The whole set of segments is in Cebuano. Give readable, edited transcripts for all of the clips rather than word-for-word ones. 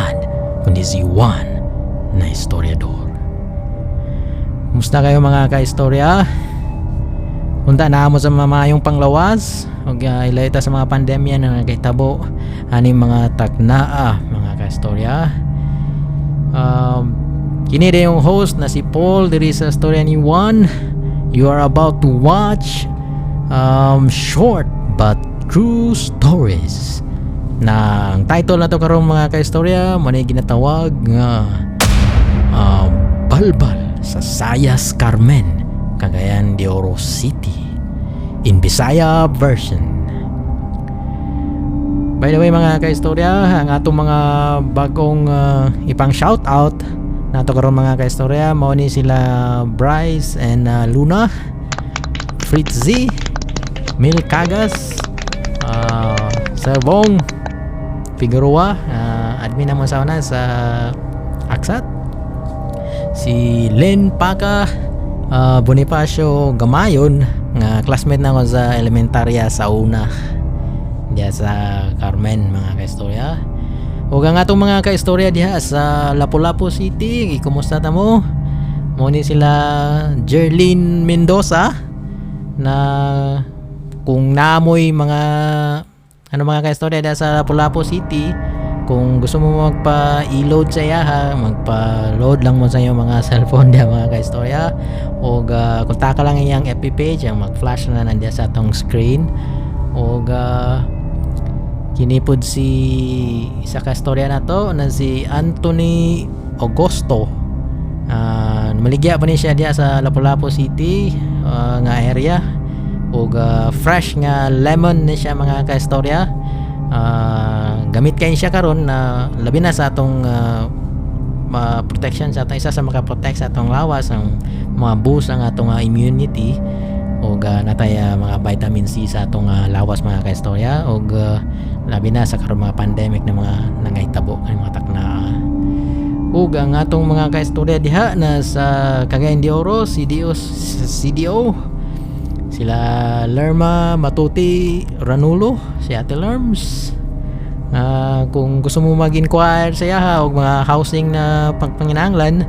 sad kundi si Juan na istoryador. Kumusta kayo, mga kaistorya? Unta na mo sa mamayong panglawas ug ilayo ta sa mga pandemya na nagahitabo ani mga taknaa, mga kaistorya. Kini yung host na si Paul diri sa Storya ni Juan. You are about to watch short but true stories. Na ang title na to karon, mga kaistorya, mo ginatawag nga Balbal sa Sayas Carmen, Cagayan de Oro City, in Bisaya version. By the way, mga kaistorya, ang atong mga bagong ipang shout out nato karon, mga kaistorya, mao ni sila Bryce and Luna, Fritzy, Mil Cagas, Sir Bong Figueroa, admin namo sa una sa Aksat, si Len Paca, Bonifacio Gamayon nga classmate na ako sa elementarya sa una diha sa Carmen, mga kaistorya, ug ang atong mga kaistorya diha sa Lapu-Lapu City, kumusta ta mo? Mo ni sila Jerlyn Mendoza na kung naamoy mga ano, mga kaistorya diha sa Lapu-Lapu City, kung gusto mo magpa e-load sa iyaha, magpa-load lang mo sa iyong mga cellphone diha, mga kaistorya, ug kontaka lang iyang FB page ang mag-flash na nandiya sa atong screen. Ug kini pod si isa ka istorya na to na si Anthony Augusto, maligya pa ni siya diha sa Lapu-Lapu City nga area ug fresh nga lemon ni siya, mga kaistorya. Gamit kayo siya karon na labi na sa atong protection sa atong, isa sa maka-protect sa atong lawas, ang mga boost ang atong immunity ug natay mga vitamin C sa atong lawas, mga kaistorya, ug labi na sa karon mga pandemic na mga nangahitabo kani mga takna. Ug ang atong mga kaistorya diha na sa Cagayan de Oro, CDO, CDO, sila Lerma Matuti Ranulo, si Ate Lerms. Kung gusto mo mag-inquire sa iyaha og mga housing na pagpanginahanglan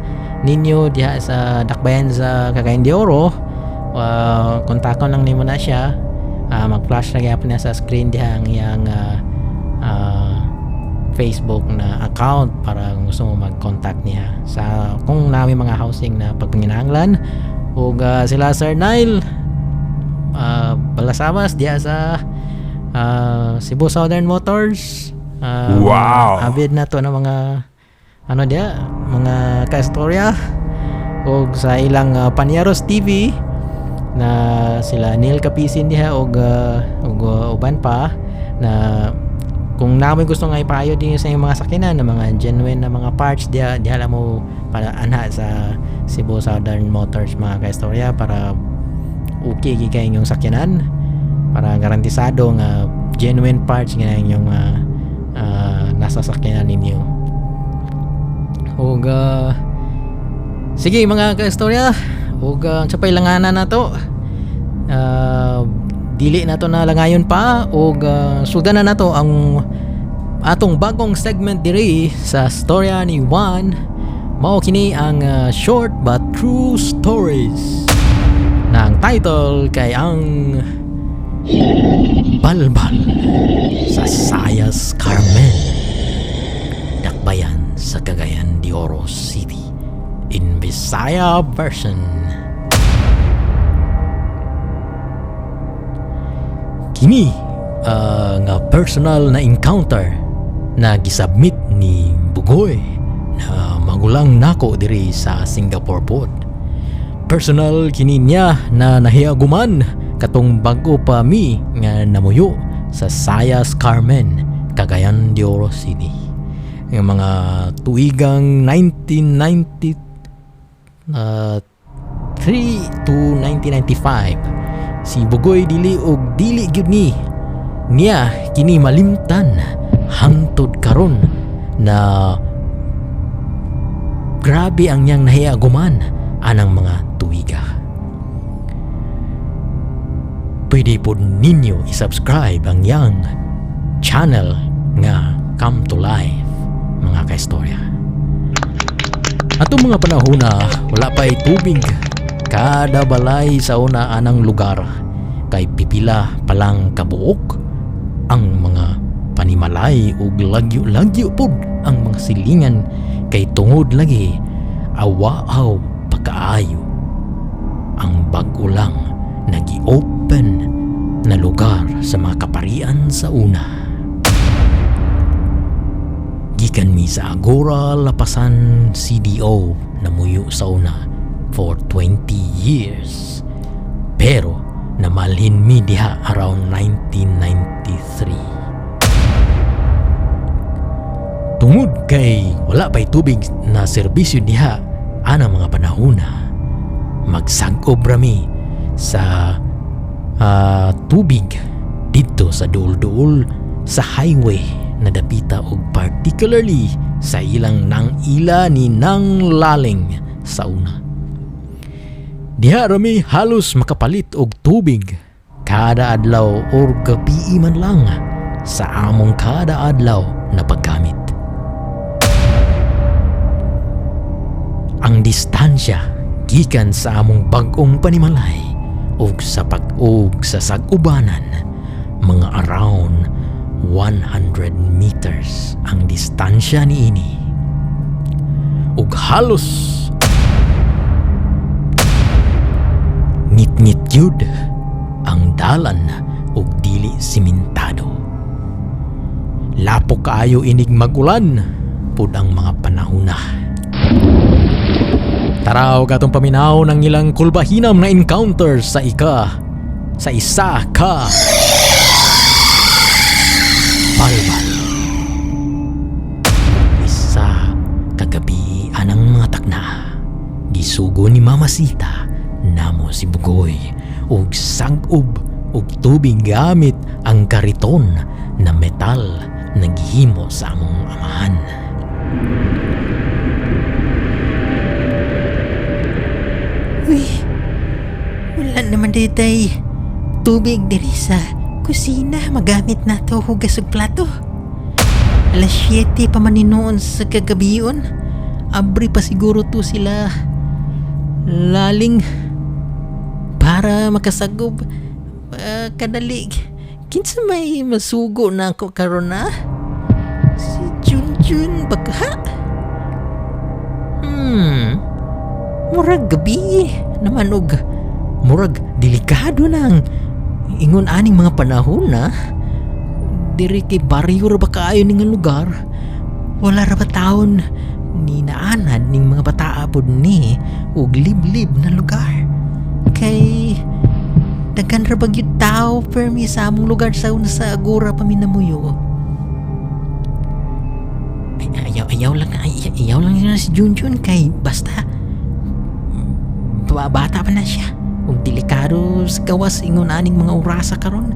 ninyo diha sa Dakbayan sa Cagayan de Oro, kontakon lang nimo na siya. Mag-flash na gyapon niya sa screen diha ang iyang Facebook na account para kung gusto mo mag-contact niya sa kung nami mga housing na pagpanginahanglan. Ug sila Sir Nile Balasabas diha sa Cebu Southern Motors. Abid na to ng mga ano diha, mga kaistorya, ug sa ilang Panyaros TV na sila Neil Kapisin diha ug uban pa na kung namin gusto nga ipayo din sa inyong mga sakyanan na mga genuine na mga parts diha, diha lang mo para anha sa Cebu Southern Motors, mga kaistorya, para okay gyud kay inyong sakyanan, para garantisado nga genuine parts nga inyong nasa sakyanan ninyo. Ug sige, mga kaistorya, ug sa pailanganan na to, dili na to na langayon pa ug sudan na nato ang atong bagong segment diri sa Storya ni Juan. Mao kini ang short but true stories na ang title kay ang Balbal sa Sayas Carmen, Dakbayan sa Cagayan de Oro City, in Bisaya version. Kini nga personal na encounter na gisubmit ni Bugoy na magulang nako diri sa Singapore pod. Personal kini niya na nahiaguman katong bag-o pa mi nga namuyo sa Sayas Carmen, Cagayan de Oro City. Yung mga tuigang 1993 to 1995. Si Bugoy dili og dili gyud ni niya kini malimtan hangtod karon na grabe ang niyang nahiaguman anang mga tuiga. Pwede po ninyo i-subscribe ang iyang channel nga Come to Life, mga mga kaistorya. Atong mga panahona, wala pa'y tubig. Kada balay sa una anang lugar kay pipila pa lang kabuok ang mga panimalay ug lagyo-lagyo pud ang mga silingan kay tungod lagi awaaw pagkaayo ang bag-o lang nagi-open na lugar sa mga kaparian sa una. Gikan mi sa Agora Lapasan CDO namuyo sa una for 20 years. Pero namalhin mi diha around 1993. Tungod kay wala pa'y tubig na serbisyo diha ana mga panahona, magsag-ob rami sa tubig didto sa duol-duol sa highway na dapita og particularly sa ilang nang ila ni nang laling sa una. Diha rami halos makapalit og tubig kada adlaw or gabii man lang sa among kada adlaw na paggamit. Ang distansya gikan sa among bag-ong panimalay ug sa pag-og sa sag-ubanan, mga around 100 meters ang distansya niini. Ug halos ngit-ngit yun ang dalan ug dili simentado. Lapok kaayo inig magulan pud ang mga panahona. Taraw gatong paminaw ng ilang kulbahinam na encounter sa isa ka balbal. Isa kagabi anang mga takna, gisugo ni Mama Sita namo si Bugoy ug sag-ob og tubig gamit ang kariton na metal na gihimo sa among amahan. Uy, wala naman ditay tubig diri sa kusina. Magamit na to hugas og plato. Alas 7 pa man ni noon sa kagabion. Abri pa siguro to sila laling para makasagob kadali. Kinsa may masugo na ako karon na? Si Junjun baka? Murag gabi naman og murag delikado nang ingon aning mga panahon na diri kay baryo ra ba kaayo ning lugar, wala ra ba taon ni naanad ning mga bataa pod ni og liblib na lugar kay daghan ra ba gyud tao permi sa among lugar sa una sa Agora pa minamuyo. Ay, ayaw, ayaw lang, ay, ayaw lang na si Junjun kay basta bata pa na siya ug delikado sa gawas ingon aning mga orasa karon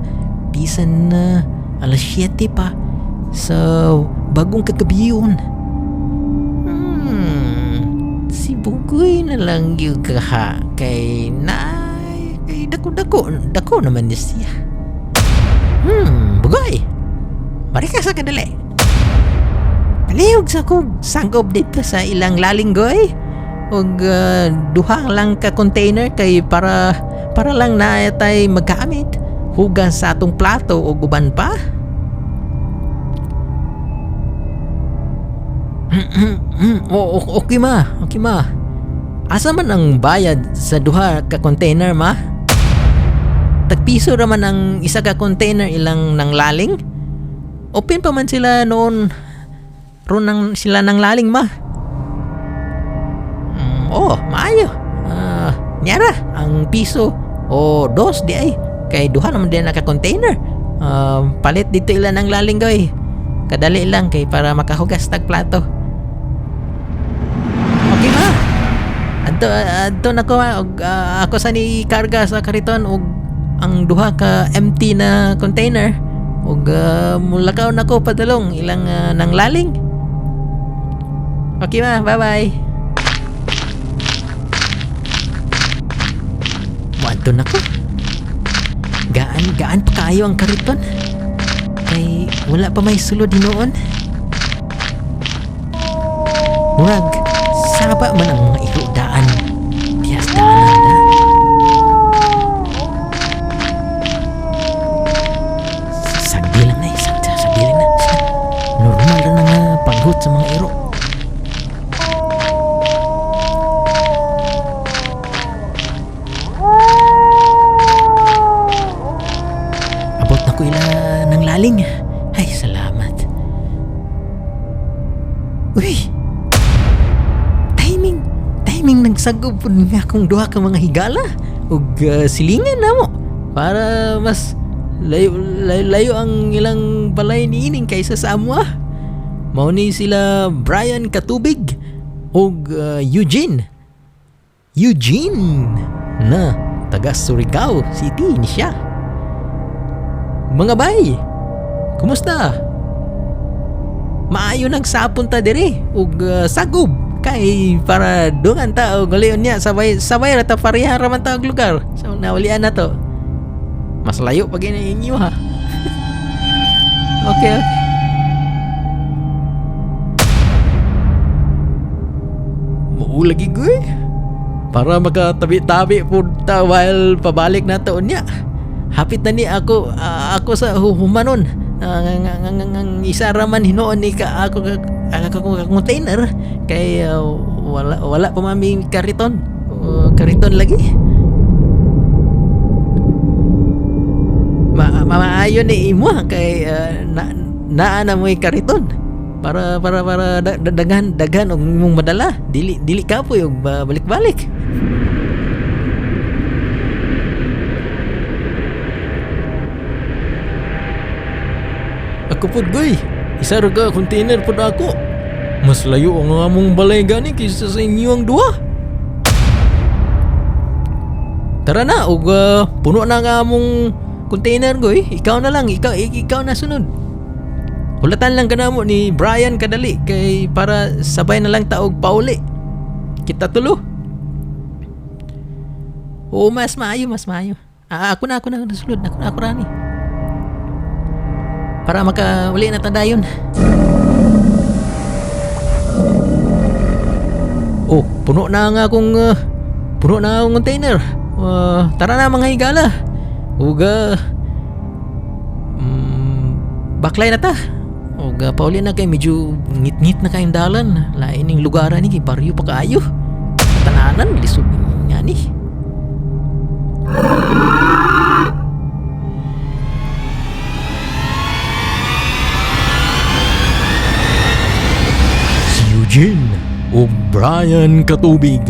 bisan na alas 7 pa sa bagong kagabiyon. Si Bugoy na lang yung kaha kay na kay dako-dako dako naman niya siya. Bugoy, bari ka sa kadali. Palihog sa kog sanggob dito sa ilang lalinggoy og duha lang ka container kay para lang na tay magamit hugas sa atong plato og uban pa. Okay ma, okay ma. Asa man ang bayad sa duha ka container ma? Tagpiso ra man ang isa ka container ilang nang laling. Open pa man sila noon. Ron nang sila nang laling ma. Oh, maayo. Nyara ang piso o dos di ay kay duha naman din naka container. Palit dito ilan ang laling goy. Kadali lang kay para makahugas tag plato. Okay ma. Adto adto na ko og ako sa ni karga sa kariton og ang duha ka empty na container og mulakaw na ko padalong ilang nang laling. Okay ma, bye-bye. Muadto na ko. Gaan, gaan pa kaayo ang kariton. Kay wala pa may sulod noon. Murag saba man ang mga iro daan. Diyas daanan da. Sagdi lang na eh. Sagdi lang na. Normal na nga paggot sa mga iro. Abot na ko ila ng laling. Ay, salamat. Uy! Timing! Timing nagsagob po nga akong duha ka mga higala. Ug silingan na mo. Para mas layo, layo, layo ang ilang balay niining kaysa sa amo ah. Mao ni sila Brian Katubig ug Eugene. Eugene na taga Surigao City ni siya. Mga bay, kumusta? Maayo nagsapon ta diri ug sagob kay para dungan ta og ulion niya sabay sabay ra ta, pareha ra man ta og lugar. So nawalian na to. Mas layo pa gini inyo ha. Okay. Mao lagi ko eh. Para makatabi-tabi pud ta while pabalik na to niya. Hapit na ni ako ako sa humanon. Ang isa ra man hinuon ni ka ako ako ka container kay wala wala pa mami kariton. Kariton lagi. Maayo ni imo ha, kay naa na mo'y kariton para daghan daghan og imong madala, dili dili kapoy og balik-balik. Ako pud goy, isa ra ka container pud ako. Mas layo ang among balay gani kaysa sa inyong duha. Tara na og puno na ang among container goy. Ikaw na lang, ikaw ikaw na sunod. Hulatan lang kanamo ni Brian kadali kay para sabay na lang ta og pauli. Kita tulo. Oo, mas maayo, mas maayo. Ah, ako na nasulod, ako na ako rani. Para makauli na ta dayon. Oh, puno na akong container. Tara na mga higala. Ug baklay na ta. Ug pauli na kay medyo ngit-ngit na kayong dalan. Lain ning lugaran ni kay baryo pa kaayo. Tananan lisod nga ni. Si Eugene ug Brian Katubig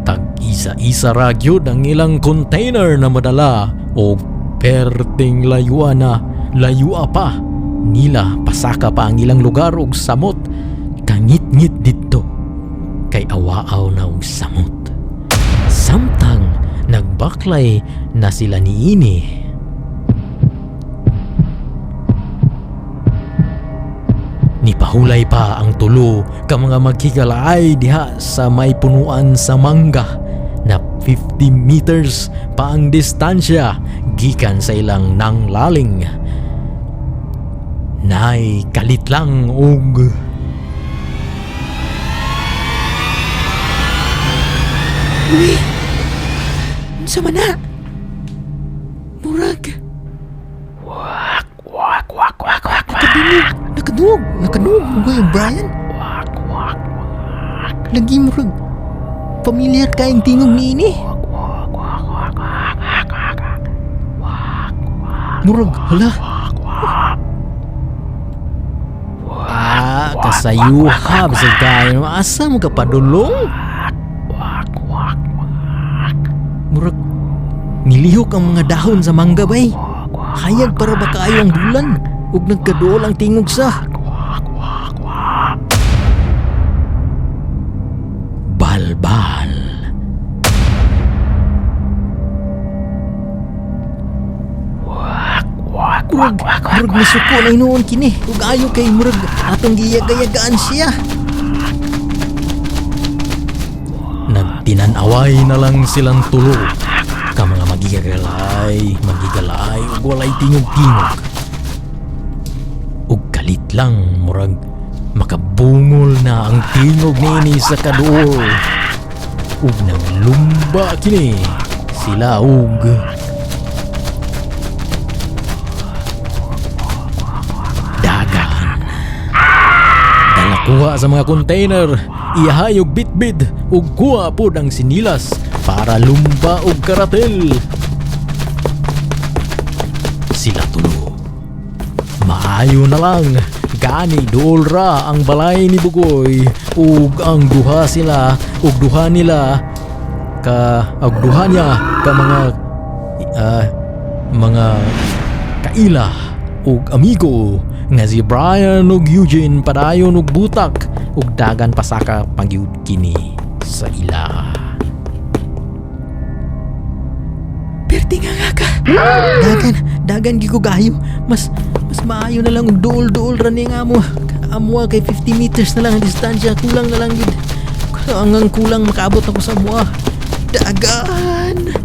tag isa-isa ra gyud ang ilang container na madala og perting layuan na layua pa nila pasaka pa ang ilang lugar og samot kangit-ngit didto kay awaaw na og samot. Samtang nagbaklay na sila niini, nipahulay pa ang tulo ka mga maghigalay diha sa may punuan sa mangga na 50 meters pa ang distansya gikan sa ilang nanglaling. Nay kalit lang og Uy! Unsa man na? Murag. Wak wak wak wak wak. Nakadungog, nakadungog, nakadungog mo ba yung Brian? Wak wak wak. Lagi murag familiar kayong tingog niini. Wak wak wak wak wak wak wak. Murag, hala. Ah, kasayuha bisag kayo. Asa mo ka padulong? Wak wak wak. Murag nilihok ang mga dahon sa mangga bay. Hayag para ba kaayo ang bulan? Ug nagkaduol ang tingog sa. Wak wak wak. Balbal. Wak wak Murag, murag misuko na hinuon kini. Ug ayo kay murag atong giyagayagaan siya. Nagtinanaway na lang silang tulo ka mga magigalay, magigalay ug walay tingog-tingog. Ug kalit lang murag Makabungol na ang tingog niini sa kaduol. Ug naglumba kini sila og dagan. Dala kuha sa mga container, iyahay og bitbit ug kuha pod ang sinilas para lumba og karatel. Sila tulo. Maayo na lang gani duol ra ang balay ni Bugoy ug ang duha sila ug duha nila ka ug duha niya ka mga mga kaila ug amigo nga si Brian ug Eugene padayon ug butak ug dagan pasaka pagyud kini sa ila. Perti nga nga ka. Dagan, dagan gyud ko gayo. Mas mas maayo na lang og duol-duol ra ni nga amo. Amoa kay 50 meters na lang ang distansya, kulang na lang gid. Ang kulang makaabot ako sa amoa. Dagan.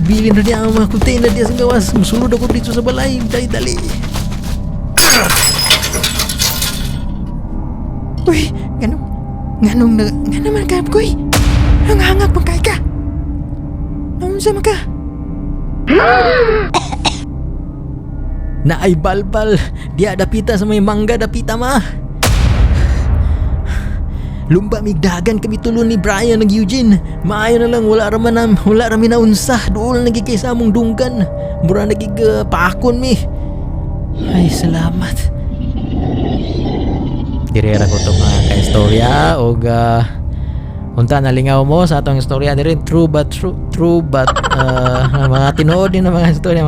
Bilin ra niya ang mga container diya sa gawas. Musulod ako dito sa balay. Dali, dali. Uy, ganong, ganong, na, nga naman ka, Bugoy. Ang hangag man kay ka. Naunsa man ka? Naay balbal. Diya dapita sa may mangga dapita ma. Lumba migdagan kami tulo ni Brian ug Eugene. Maayo na lang wala ra man wala ra mi naunsa. Duol na gid kay sa among dunggan. Mura na gid paakon mi. Ay, salamat. Dire ra ko to mga kaistorya og unta nalingaw mo sa atong istorya diri, true but true, true but mga tinuod din ang mga istorya,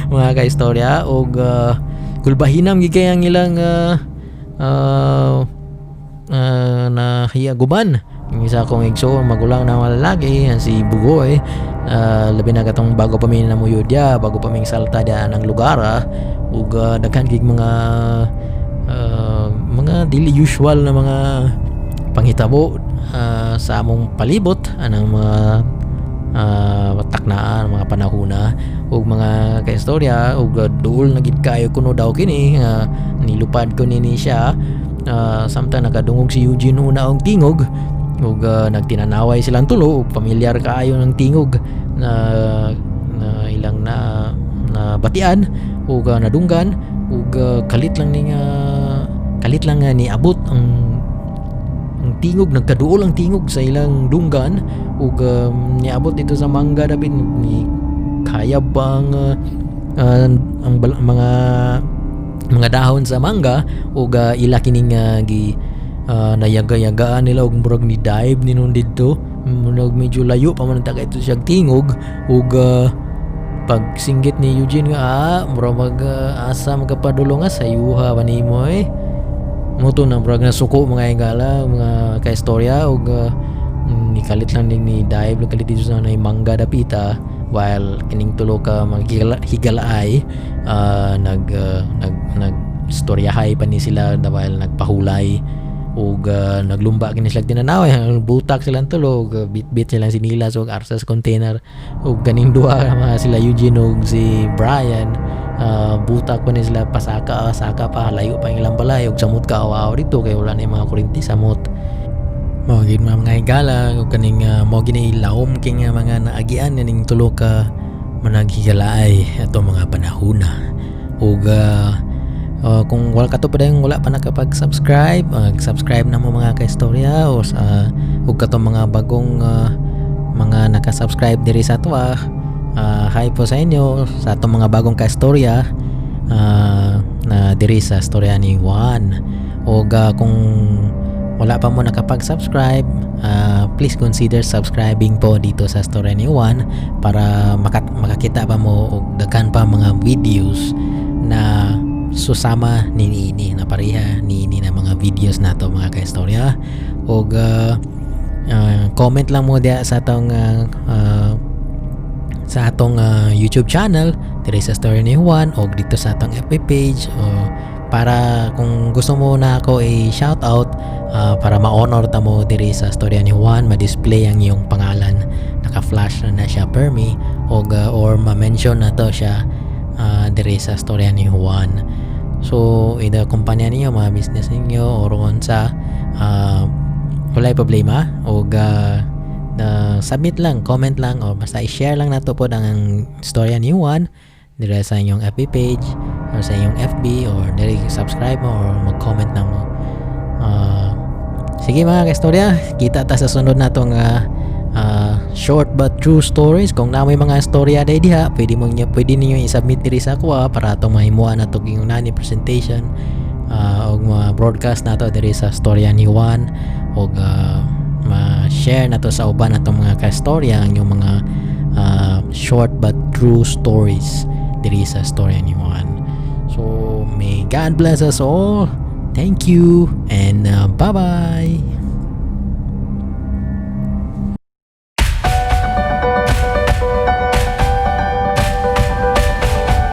mga kaistorya, og kulbahinam gid kay ang ilang na hiyaguban. Yung isa kong igsoon, magulang na malalaki, ang si Bugoy, labi na katong bago pa mi namuyo diya, bago pa ming salta diya ng lugar, ug daghan gig mga dili usual na mga panghitabo sa among palibot anang mga taknaan, mga panahuna ug mga kaistorya, ug duol na gid kayo kuno daw kini nilupad ko nini siya samtang nakadungog si Eugene una og tingog ug nagtinanaway silang tulo ug pamilyar kaayo ng tingog na ilang na batian ug nadunggan ug kalit lang ni nga kalit lang nga niabot ang tingog, nagkaduol ang tingog sa ilang dunggan ug niabot dito sa mangga dapit ni kayab ang mga dahon sa mangga ug ila kining gi nayaga-yagaan nila ug murag ni dive ni nun didto, murag medyo layo pa man ta ito siyang tingog ug pagsinggit ni Eugene nga murag mag asa magkapadulong nga sayuha ba nimo eh. Mo to na murag nasuko mga higala, mga kaistorya, ug nikalit lang ning ni dive lang kalit dito sa nay mangga dapita while kining tulo ka mga higalaay nag nag nag storyahay pa ni sila na while nagpahulay ug naglumba kini sila tinanaway, butak silang tulo ug bitbit silang sinilas ug arsas container ug kaning duha mga sila Eugene ug si Brian butak pa ni sila pasaka saka pa layo pa ang ilang balay ug samot ka aw dito kay wala na yung mga kuryente samot. Mao gid mga higala ug kaning mao gini ilawom king mga naagian kaning tulo ka managhigalaay atong mga panahona ug kung wala kato pa dayong wala pa nakapag-subscribe, mag-subscribe na mo mga kaistorya o sa ug katong mga bagong mga naka-subscribe diri sa atoa, hi po sa inyo sa atong mga bagong kaistorya na diri sa Storya ni Juan. Ug kung wala pa mo nakapag-subscribe, please consider subscribing po dito sa Storya ni Juan para makakita pa mo og daghan pa mga videos na susama ni niini na pareha niini na mga videos nato mga kaistorya. Og comment lang mo diya sa atong YouTube channel diri sa Story ni Juan og dito sa atong FB page o para kung gusto mo na ako i-shout out para ma-honor ta mo diri sa Storya ni Juan, ma-display ang iyong pangalan, naka-flash na na siya per me og or ma-mention na to siya diri sa Storya ni Juan. So either kumpanya ninyo, mga business ninyo or unsa, walay problema og na submit lang, comment lang or basta i-share lang nato pod ang istorya ni Juan dire sa inyong FB page or sa inyong FB or dire subscribe mo or mag-comment lang mo. Sige, mga kaistorya, kita ta sa sunod natong short but true stories. Kung naa moy mga istorya day diha, pwede ninyo i-submit diri sa akoa para atong mahimuan nato yung nani presentation og ma-broadcast nato diri sa Storya ni Juan og ma-share nato sa uban natong mga kaistorya ang inyong mga short but true stories diri sa Storya ni Juan. So may God bless us all. Thank you and bye-bye.